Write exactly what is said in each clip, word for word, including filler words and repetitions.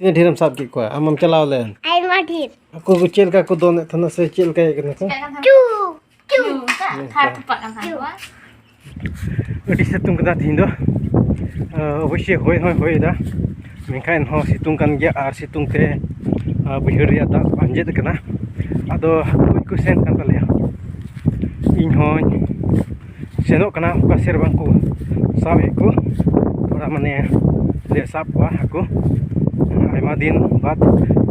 ᱛᱤᱱᱟᱹᱜ ᱰᱷᱮᱨᱮᱢ ᱥᱟᱵ ᱠᱮᱫ ᱠᱚᱣᱟ? ᱟᱢ ᱢᱟᱢ ᱪᱟᱞᱟᱣ ᱞᱮᱱ᱾ ᱟᱭᱢᱟ ᱰᱷᱮᱨ᱾ ᱟᱠᱚ ᱠᱚ ᱪᱮᱫ ᱞᱮᱠᱟ ᱠᱚ ᱫᱚᱱᱮᱫ ᱛᱟᱦᱮᱱᱟ ᱥᱮ ᱪᱮᱫ ᱞᱮᱠᱟ ᱤᱭᱟᱹ ᱠᱟᱱᱟ ᱠᱚ? ᱪᱩ, ᱪᱩ᱾ ᱛᱷᱟᱨ ᱛᱚᱯᱟᱜ ᱠᱟᱱ ᱛᱟᱦᱮᱸ ᱠᱚᱣᱟ᱾ ᱟᱹᱰᱤ ᱥᱤᱛᱩᱝ ᱠᱟᱫᱟ ᱛᱤᱦᱤᱧ ᱫᱚ᱾ ᱚᱵᱚᱥᱥᱳᱭ ᱦᱚᱭ ᱦᱚᱸᱭ ᱦᱚᱭ ᱮᱫᱟ, ᱢᱮᱱᱠᱷᱟᱱ ᱮᱱᱦᱚᱸ ᱥᱤᱛᱩᱝ ᱠᱟᱱ ᱜᱮᱭᱟ ᱟᱨ ᱥᱤᱛᱩᱝ ᱛᱮ ᱵᱟᱹᱭᱦᱟᱹᱲ ᱨᱮᱭᱟᱜ ᱫᱟᱜ ᱟᱸᱡᱮᱫ ᱟᱠᱟᱱᱟ᱾ ᱟᱫᱚ ᱦᱟᱹᱠᱩ ᱜᱚᱡ ᱠᱚ ᱥᱮᱱ ᱠᱟᱱ ᱛᱟᱞᱮᱭᱟ᱾ ᱤᱧ ᱦᱚᱸᱧ ᱥᱮᱱᱚᱜ ᱠᱟᱱᱟ, ᱚᱠᱟ ᱥᱮᱫ ᱨᱮ ᱵᱟᱝ ᱠᱚ ᱥᱟᱵ ᱮᱫ ᱠᱚ, ᱛᱷᱚᱲᱟ ᱢᱟᱱᱮ ᱞᱮ ᱥᱟᱵ ᱠᱚᱣᱟ ᱦᱟᱹᱠᱩ᱾ ᱟᱭᱢᱟ ᱫᱤᱱ ᱵᱟᱫ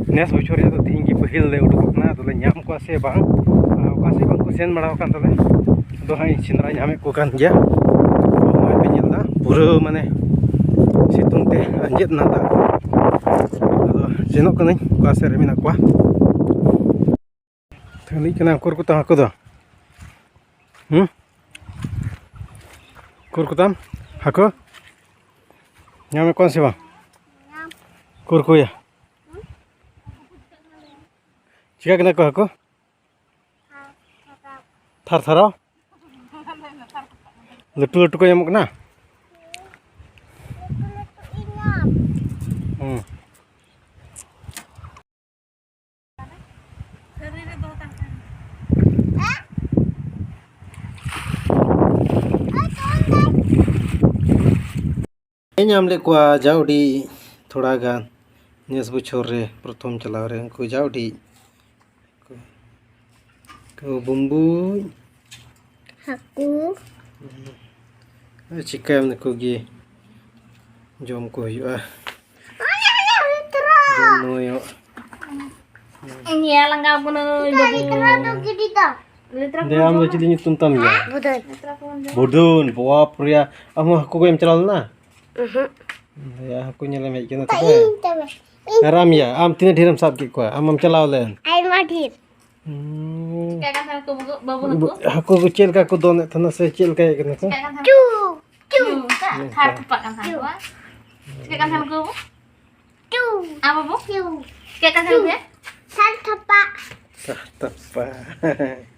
ᱱᱮᱥ ᱵᱚᱪᱷᱚᱨ ᱨᱮᱭᱟᱜ ᱫᱚ ᱛᱤᱦᱤᱧ ᱜᱮ ᱯᱟᱹᱦᱤᱞ ᱞᱮ ᱩᱰᱩᱠᱚᱜ ᱠᱟᱱᱟ᱾ ᱟᱫᱚ ᱞᱮ ᱧᱟᱢ ᱠᱚᱣᱟ ᱥᱮ ᱵᱟᱝ, ᱟᱨ ᱚᱠᱟ ᱥᱮᱫ ᱵᱟᱝ ᱠᱚ ᱥᱮᱱ ᱵᱟᱲᱟ ᱟᱠᱟᱱ ᱛᱟᱞᱮ, ᱟᱫᱚ ᱦᱟᱸᱜ ᱤᱧ ᱥᱮᱸᱫᱽᱨᱟ ᱧᱟᱢᱮᱫ ᱠᱚ ᱠᱟᱱ ᱜᱮᱭᱟ᱾ ᱱᱚᱜᱼᱚᱭ ᱯᱮ ᱧᱮᱞ ᱮᱫᱟ, ᱯᱩᱨᱟᱹ ᱢᱟᱱᱮ ᱥᱤᱛᱩᱝ ᱛᱮ ᱟᱸᱡᱮᱫ ᱮᱱᱟ ᱫᱟᱜ᱾ ᱟᱫᱚ ᱥᱮᱱᱚᱜ ᱠᱟᱹᱱᱟᱹᱧ ᱚᱠᱟ ᱥᱮᱫ ᱨᱮ ᱢᱮᱱᱟᱜ ᱠᱚᱣᱟ᱾ ᱛᱷᱟᱹᱞᱤᱜ ᱠᱟᱱᱟ ᱩᱠᱩᱨ ᱠᱚᱛᱟᱢ ᱦᱟᱹᱠᱩ ᱫᱚ᱾ ᱦᱩᱸ? ᱩᱠᱩᱨ ᱠᱚᱛᱟᱢ ᱦᱟᱹᱠᱩ? ᱧᱟᱢᱮᱫ ᱠᱚᱣᱟ ᱥᱮ ᱵᱟᱝ? ᱩᱠᱩᱨ ᱠᱚᱭᱟ᱾ ᱪᱤᱠᱟ ᱠᱟᱱᱟ ᱠᱚ ᱦᱟᱹᱠᱩ? ᱛᱷᱟᱨ ᱛᱷᱟᱨᱟᱣ? ᱞᱟᱹᱴᱩ ᱞᱟᱹᱴᱩ ᱠᱚ ᱧᱟᱢᱚᱜ ᱠᱟᱱᱟ? ᱦᱩᱸ᱾ ᱧᱟᱢ ᱞᱮᱫ ᱠᱚᱣᱟ ᱡᱟ ᱩᱰᱤ ᱛᱷᱚᱲᱟ ᱜᱟᱱ ᱱᱮᱥ ᱵᱚᱪᱷᱚᱨ ᱨᱮ ᱯᱨᱚᱛᱷᱚᱢ ᱪᱟᱞᱟᱣ ᱨᱮ ᱩᱱᱠᱩ ᱡᱟ ᱩᱰᱤ ᱠᱚ ᱵᱩᱢᱵᱩᱡ᱾ ᱦᱟᱹᱠᱩ᱾ ᱟᱨ ᱪᱤᱠᱟᱹᱭᱟᱢ, ᱱᱩᱠᱩ ᱜᱮ ᱡᱚᱢ ᱠᱚ ᱦᱩᱭᱩᱜᱼᱟ᱾ ᱡᱚᱢ ᱱᱩᱭᱚᱜ᱾ ᱧᱮᱞ ᱞᱟᱸᱜᱟ ᱠᱟᱹᱱᱟᱹᱧ ᱵᱟᱹᱵᱩ᱾ ᱞᱮᱛᱨᱟ ᱫᱚ ᱜᱤᱰᱤ ᱫᱚ᱾ ᱞᱮᱛᱨᱟ ᱫᱮ, ᱟᱢ ᱫᱚ ᱪᱤᱞᱤ ᱧᱩᱛᱩᱢ ᱛᱟᱢ ᱜᱮᱭᱟ? ᱵᱩᱫᱷᱟᱹᱱ᱾ ᱞᱮᱛᱨᱟ ᱠᱚᱵᱚᱱ ᱡᱚᱢ᱾ ᱵᱩᱫᱷᱩᱱ, ᱵᱟᱯ ᱨᱮᱭᱟ᱾ ᱟᱢ ᱦᱚᱸ ᱦᱟᱹᱠᱩ ᱜᱚᱡ ᱮᱢ ᱪᱟᱞᱟᱣ ᱞᱮᱱᱟ? ᱩᱦᱩᱸ᱾ ᱫᱮ, ᱦᱟᱹᱠᱩ ᱧᱮᱞ ᱮᱢ ᱦᱮᱡ ᱠᱟᱱᱟ ᱛᱚᱵᱮ? ᱤᱧ ᱛᱚᱵᱮ᱾ ᱤᱧ᱾ ᱟᱨ ᱟᱢ ᱭᱟ, ᱟᱢ ᱛᱤᱱᱟᱹᱜ ᱰᱷᱮᱨᱮᱢ ᱥᱟᱵ ᱠᱮᱫ ᱠᱚᱣᱟ? ᱟᱢ ᱢᱟᱢ ᱪᱟᱞᱟᱣ ᱞᱮᱱ᱾ ᱟᱭᱢᱟ ᱰᱷᱮᱨ᱾ ᱦᱩᱸ᱾ ᱪᱤᱠᱟᱹᱜ ᱠᱟᱱ ᱛᱟᱦᱮᱱ ᱠᱚ ᱵᱟᱹᱵᱩ, ᱵᱟᱹᱵᱩ ᱦᱟᱹᱠᱩ? ᱦᱟᱹᱠᱩ ᱠᱚ ᱪᱮᱫ ᱞᱮᱠᱟ ᱠᱚ ᱫᱚᱱᱮᱫ ᱛᱟᱦᱮᱱᱟ ᱥᱮ ᱪᱮᱫ ᱞᱮᱠᱟ ᱤᱭᱟᱹ ᱠᱟᱱᱟ ᱠᱚ? ᱪᱤᱠᱟᱹᱜ ᱠᱟᱱ ᱛᱟᱦᱮᱱ ᱪᱩ, ᱠᱚ? ᱪᱩ᱾ ᱪᱩ, ᱚᱱᱠᱟ? ᱦᱮᱸ, ᱛᱷᱟᱨ ᱦᱮᱸ᱾ ᱛᱚᱯᱟᱜ ᱠᱟᱱ ᱛᱟᱦᱮᱱ ᱠᱚᱣᱟ᱾ ᱪᱤᱠᱟᱹᱜ ᱠᱟᱱ ᱛᱟᱦᱮᱱ ᱠᱚ ᱵᱟᱹᱵᱩ? ᱪᱩ᱾ ᱟᱢ ᱵᱟᱹᱵᱩ? ᱪᱩ᱾ ᱪᱤᱠᱟᱹᱜ ᱠᱟᱱ ᱛᱟᱦᱮᱱ ᱪᱩ᱾ ᱯᱮ? ᱛᱷᱟᱨ ᱛᱚᱯᱟᱜ᱾ ᱛᱷᱟᱨ ᱛᱚᱯᱟᱜ᱾